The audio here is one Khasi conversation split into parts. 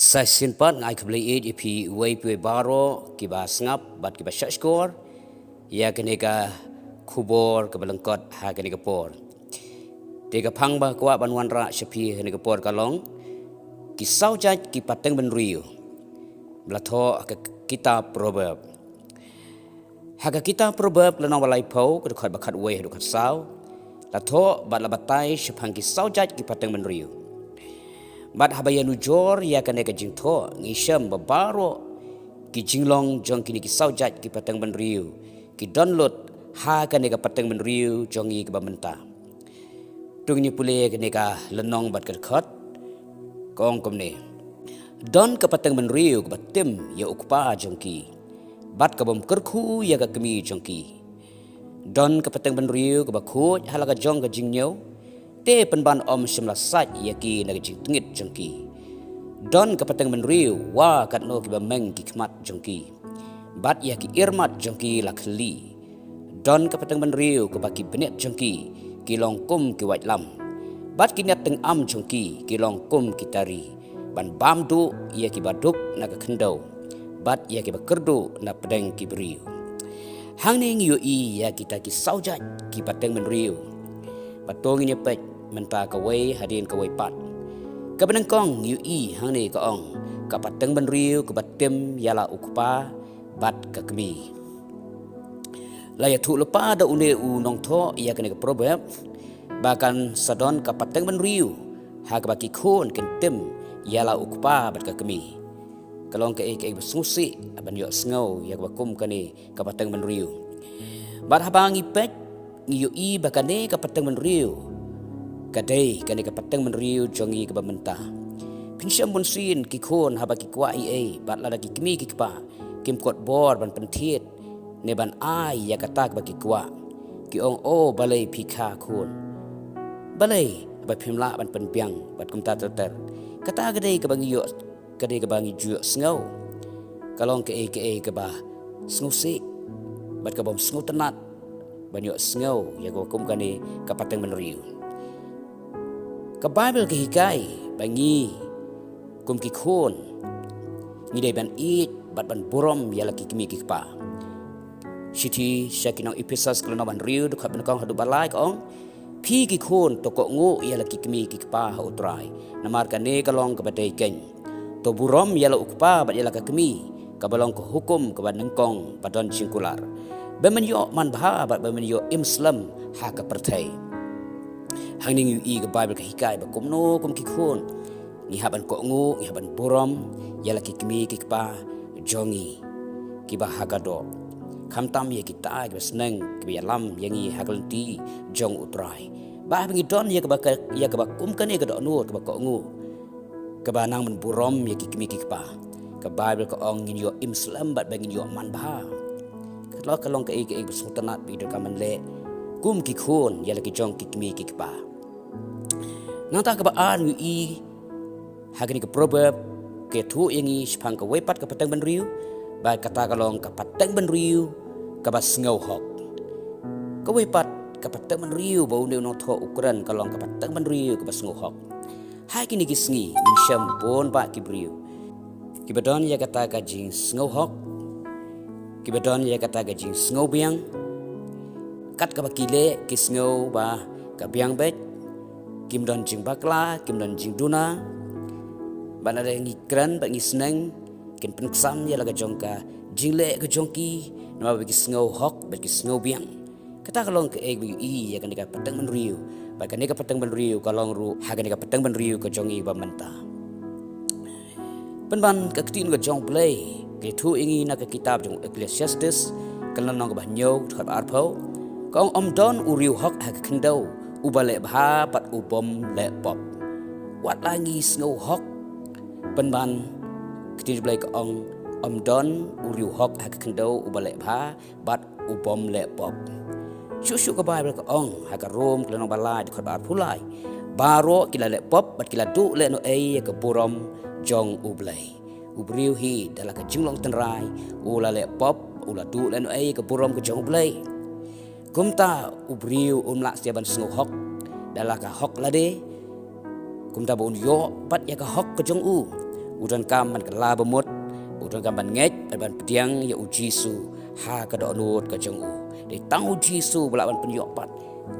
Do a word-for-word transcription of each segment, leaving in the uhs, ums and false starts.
Sa shisien pat nga ai khublei ïa phi uwei pa uwei baroh kiba sngap bad kiba shahshkor ïa kane ka khubor kaba lyngkot ha kane ka por. Te ka phang ba kwah ban wanrah sha phi ha kane ka por ka long ki saw jait ki pateng bynriew ba la thoh ha ka kitab Proverb. Ha ka kitab Proverb lynnong ba laiphew, ka dkhot ba khatwei haduh khatsaw, la thoh bad la batai shaphang ki saw jait ki pateng bynriew. Bad haba ïanujor ïa kane ka jingthoh, ngi shem ba baroh ki jinglong jong kine ki saw jait ki pateng bynriew ki don lut ha kane ka pateng bynriew jong ngi kaba mynta. To ngin ïa pule kane ka lynnong bad ka dkhot. Ka ong kumne: Don ka pateng bynriew kaba tim ïa u kpa jong ki, bad kabym kyrkhu ïa ka kmie jong ki. Don ka pateng bynriew kaba khuid ha la ka jong ka jingñiew, te pynban ym shym la sait ïa ki na ka jingtngit jong ki. Don ka pateng bynriew wa katno kiba meng ki khmat jong ki, bad ïa ki irmat jong ki la khylli. Don ka pateng bynriew kaba ki bniat jong ki ki long kum ki waitlam, bad ki niat tyngam jong ki ki long kum ki tari, ban bam duh ïa kiba duk na ka khyndew, bad ïa kiba kyrduh na pdeng ki briew. Hangne ngi ïohi ïa kita ki saw jait ki pateng bynriew. Bad to ngin ïa peit mynta kawei hadien kawei pat. Kaba nyngkong ngi ïohi hangne ka ong ka pateng bynriew kaba tim ïa la u kpa bad ka kmie. La ïathuh lypa da une u nongthoh ïa kane ka Proverb ba kan sa don ka pateng bynriew ha kaba ki khun kin tim ïa la u kpa bad ka kmie. Ka long kaei kaei ba sngewsih ban ïohsngew ïa kaba kum kane ka pateng bynriew. Bad haba ngi peit ngi ïohi ba kane ka pateng bynriew ka dei kane ka pateng bynriew jong ngi kaba mynta. Phin shem bunsien ki khun haba ki kwah ei ei bad lada ki kmie ki kpa kim kot bor ban pynthied ne ban ai ïa kata kaba ki kwah, ki ong, "O balei phi kha khun? Balei ba phim lah ban pynbiang?" bad kumta ter ter. Kata ka dei kaba ngi ïoh, ka dei kaba ngi ju ïohsngew. Ka long kaei kaei kaba sngewsih bad kabym sngewtynnat ban ïohsngew ïa kaba kum kane ka pateng bynriew. Ka Baibl ka hikai ba ngi kum ki khun ngi dei ban ïeit bad ban burom ïa la ki kmie ki kpa. Shithi sha ki nong Ephesos ka lynnong ba hynriew dkhot ba nyngkong haduh ba lai ka ong, "Phi ki khun to kohnguh ïa la ki kmie ki kpa ha U Trai, namar kane ka long kaba dei keiñ. To burom ïa la u kpa bad ïa la ka kmie, kaba long ka hukum kaba nyngkong ba don jingkular, ba men ïoh manbha bad ba men ïoh im slem ha ka pyrthei." Hangne ngi ïohi ka Baibl ka hikai ba kumno kum ki khun ngi hap ban kohnguh, ngi hap ban burom ïa la ki kmie ki kpa jong ngi kiba ha ka doh, khamtam ïa kita kiba sneng, kiba ïalam ïa ngi ha ka lynti jong U Trai. Ba haba ngi don ïa kaba ka, ïa kaba kum kane ka dohnud kaba kohnguh, kaba nang ban burom ïa ki kmie ki kpa, ka Baibl ka ong ngin ïoh im slem bad ba ngin ïoh manbha. Ka long, ka long kaei kaei ba sngewtynnat ba ngi donkam ban leh kum ki khun ïa la ki jong ki kmie ki kpa. Nangta kaba ar ngi ïohi ha kane ka Proverb ka ïathuh ïa ngi shaphang kawei pat ka pateng bynriew, ba kata ka long ka pateng bynriew kaba sngewhok. Kawei pat ka pateng bynriew ba une u nongthoh u kren ka long ka pateng bynriew kaba sngewhok. Ha kine ki sngi ngin shem bun bah ki briew kiba don ïa kata ka jingsngewhok, kiba don ïa kata ka jingsngewbiang. Kat kaba ki leh ki sngew ba ka biang beit, kim don jingbakla, kim don jingduna. Bad lada ngi kren bad ngi sneng, kin pynksan ïa la ka jong ka jingleh ka jong ki, namar ba ki sngewhok bad ki sngewbiang. Kata ka long kaei ba ngi ïohi ïa kane ka pateng bynriew, bad kane ka pateng bynriew ka long ruh ha kane ka pateng bynriew ka jong ngi ba mynta. Pynban ka ktien ka jong U Blei ka ïathuh ïa ngi na ka kitab jong Ecclesiastes ka lynnong kaba hynñiew dkhot ba arphew, ka ong, "Ym don u riewhok ha ka khyndew uba leh bha bad u bym leh pop." Wat la ngi sngewhok, pynban ka ktien U Blei ka ong, "Ym don u riewhok ha ka khyndew uba leh bha bad u bym leh pop." Shuh shuh ka Baibl ka ong ha ka Rom ka lynnong ba lai dkhot ba arphew lai, "Baroh ki la leh pop bad ki la duh lehnohei ïa ka burom jong U Blei." U briew hi da la ka jinglong tynrai u la leh pop, u la duh lehnohei ïa ka burom ka jong U Blei. Kumta u briew um lah shuh ban sngewhok da la ka hok lade, kumta ba un ïoh pat ïa ka hok ka jong u. U donkam ban kylla ba mut, u donkam ban ngeit, ban pdiang ïa u Jisu ha ka dohnud ka jong u. Dei tang u Jisu uba lah ban pynïoh pat,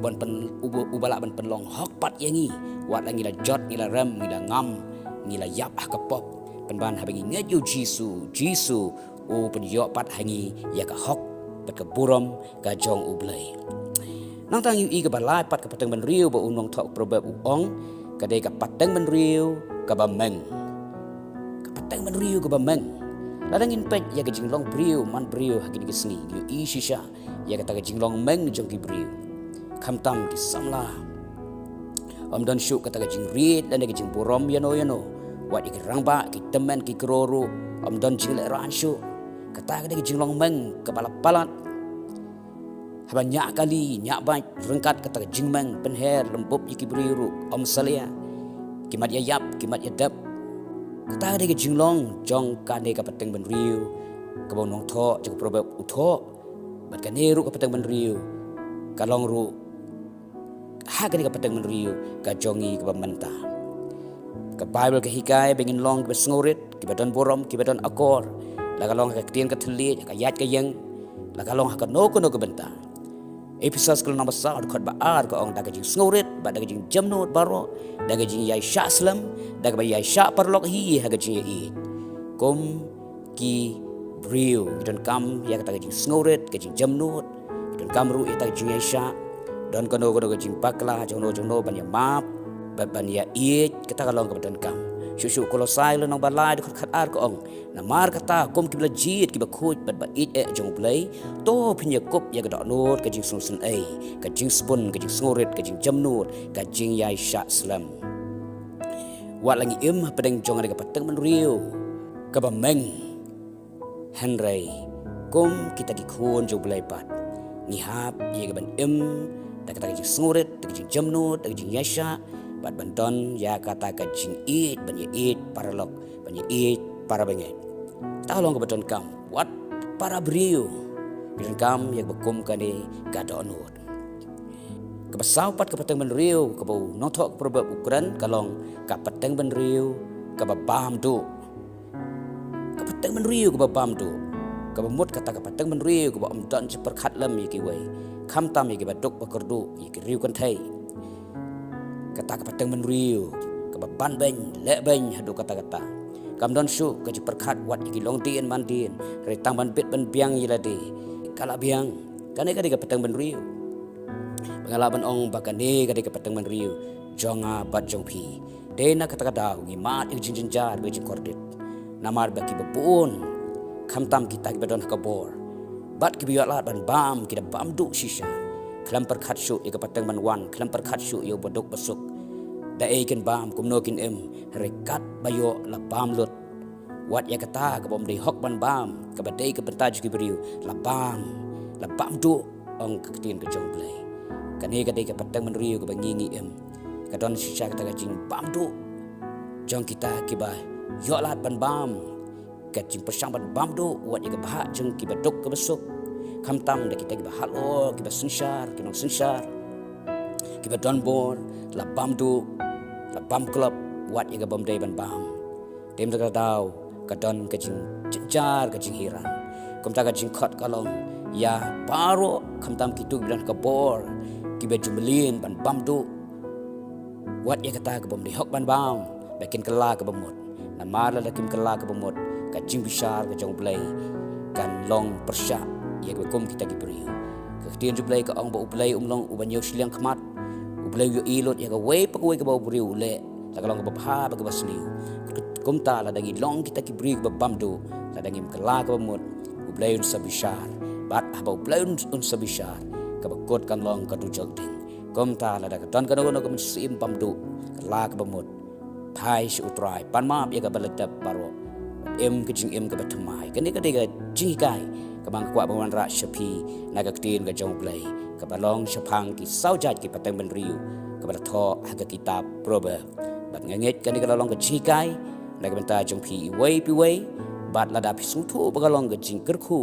ban pyn, uba, uba lah ban pynlong hok pat ïa ngi. Wat la ngi la jot, ngi la rem, ngi la ngam, ngi la ïap ha ka pop. Pynban haba ngi ngeit ïa u Jisu, Jisu u pynïoh pat ha ngi ïa ka hok bad ka burom ka jong U Blei. Nangta ngi ïohi kaba lai pat ka pateng bynriew ba u nongthoh Proverb u ong, ka dei ka pateng bynriew kaba meng. Ka pateng bynriew kaba meng. Lada ngin peit ïa ka jinglong briew man briew ha kine ki sngi, ngi ïohi shisha ïa kata ka jinglong meng jong ki briew. Khamtam ki samla, ym don shuh kata ka jingriej lane ka jingburom ïano ïano. Wat ïa ki rangbah, ki tymmen, ki kro ruh, ym don jinglehrain shuh. Kata ka dei ka jinglong meng kaba la palat. Haba ñiah kali, ñiah bait, ryngkat kata ka jingmeng, pynher lem bup ïa ki briew ruh ym salia. Ki mat ïa ïap, ki mat ïa dep. Kata ka dei ka jinglong jong kane ka pateng bynriew kaba u nongthoh jong ka Proverb u thoh. Bad kane ruh ka pateng bynriew ka long ruh ha kane ka pateng bynriew ka jong ngi kaba mynta. Ka Baibl ka hikai ba ngin long kiba sngewrit, kiba don burom, kiba don akor. La ka long ha ka ktien ka thylliej, ha ka ïaid ka ïeng, la ka long ha kano kano ka bynta. Ephesos ka lynnong ba saw, dkhot ba ar ka ong, da ka jingsngewrit bad da ka jingjemnud baroh, da ka jingïaishah slem, da kaba ïaishah paralok hi ha ka jingïaieit. Kum ki briew, ngi donkam ïa kata ka jingsngewrit, ka jingjemnud, ngi donkam ruh ïa kata ka jingïaishah. Don kano kano ka jingbakla jong no jong no ban ïa map bad ban ïa ïeit, kata ka long kaba donkam. Shuh shuh Kolosai lynnong ba lai, dkhot khatar ka ong, namar kata kum kiba la jied, kiba khuid bad ba ïeit eh jong U Blei, to phin ïa kup ïa ka dohnud, ka jingsngewsynei, ka jingspun, ka jingsngewrit, ka jingjemnud, ka jingïaishah slem. Wat la ngi im hapdeng jong kane ka pateng bynriew kaba meng, hynrei kum kita ki khun jong U Blei pat, ngi hap ïa ka ban im da kata ka jingsngewrit, da ka jingjemnud, da ka jingïaishah, bad ban don ïa kata ka jingïeit, ban ïa ïeit paralok, ban ïa ïeit para bangeit. Kata ka long kaba donkam, wat para briew, ngi donkam ïa kaba kum kane ka dohnud. Kaba saw pat ka pateng bynriew kaba u nongthoh ka Proverb u kren ka long ka pateng bynriew kaba bam duh. Ka pateng bynriew kaba bam duh. Kaba mut kata ka pateng bynriew kaba ym don jingpyrkhat lem ïa kiwei, khamtam ïa kiba duk ba kyrduh, ïa ki riew kynthei. Kata ka pateng bynriew kaba ban beiñ, leh beiñ haduh katta katta. Kam don shuh ka jingpyrkhat wat ïa ki longdien mandien, hynrei tang ban bit ban biang ïa lade. Ka la biang. Kane ka dei ka pateng bynriew. Ba nga lah ban ong ba kane ka dei ka pateng bynriew jong nga bad jong phi. Dei na kata ka daw ngi mad ïa ka jingjynjar bad ka jingkordit. Namar ba kiba bun, khamtam kita kiba don ha ka bor bad kiba ïoh lad ban bam, ki da bam duh shisha. Khlem pyrkhat shuh ïa ka pateng ban wan, khlem pyrkhat shuh ïa u baduk basuk. Da ei kin bam, kumno kin im, hynrei katba ïoh la bam lut. Wat ïa kata kaba ym dei hok ban bam, kaba dei ka bynta jong ki briew, la bam, la bam duh, ong ka ktien ka jong U Blei. Kane ka dei ka pateng bynriew kaba ngi ngi im. Ka don shisha kata ka jingbam duh jong kita kiba ïoh lad ban bam. Ka jingpyrshang ban bam duh wat ïa ka bhah jong kiba duk kiba suk. Khamtam da kita kiba halor, kiba synshar, ki nongsynshar, kiba don bor, la bam duh, la bam klop wat ïa kaba ym dei ban bam. Te mynta ka daw ka don ka jingjynjar, ka jinghiran. Kumta ka jingkhot ka long ïa baroh, khamtam kito kiba don ka bor, kiba ju mlien ban bam duh. Wat ïa kata kaba ym dei hok ban bam, ba kin kylla kaba mut. Namar lada kim kylla kaba mut, ka jingbishar ka jong U Blei kan long pyrshah ïa kiba kum kita ki briew. Ka ktien jong U Blei ka ong ba U Blei um long uba ñiew shiliang khmat. U Blei u ïohi lut ïa kawei pa kawei kaba u briew u leh, la ka long kaba bha bad kaba sniew. Kumta lada ngi long kita ki briew kiba bam duh, lada ngim kylla kaba mut, U Blei un sa bishar. Bad haba U Blei un, un sa bishar, kaba kut kan long ka dujok ding. Kumta lada ka don kano kano ka mynsiem bam duh, kylla kaba mut. Phai sha U Trai, pan map ïa kaba la dep baroh. Im ka jingim kaba thymmai. Kane ka dei ka jinghikai kaba nga kwah ban wanrah sha phi na ka ktien ka jong U Blei, kaba long shaphang ki saw jait ki pateng bynriew kaba la thoh ha ka kitab Proverb. Bad nga ngeit kane ka la long ka jinghikai na ka bynta jong phi iwei pa iwei. Bad lada phi sngewthuh ba ka long ka jingkyrkhu,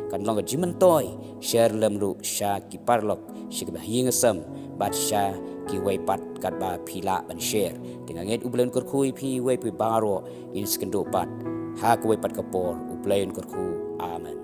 kan long ka jingmyntoi, share lem ruh sha ki paralok, sha kiba ha ïing ha sem, bad sha kiwei pat katba phi lah ban share. Te nga ngeit U Blei un kyrkhu ïa phi, ïa phi baroh, ngin sa ïakynduh pat ha kawei pat ka por. U Blei un kyrkhu. Amen.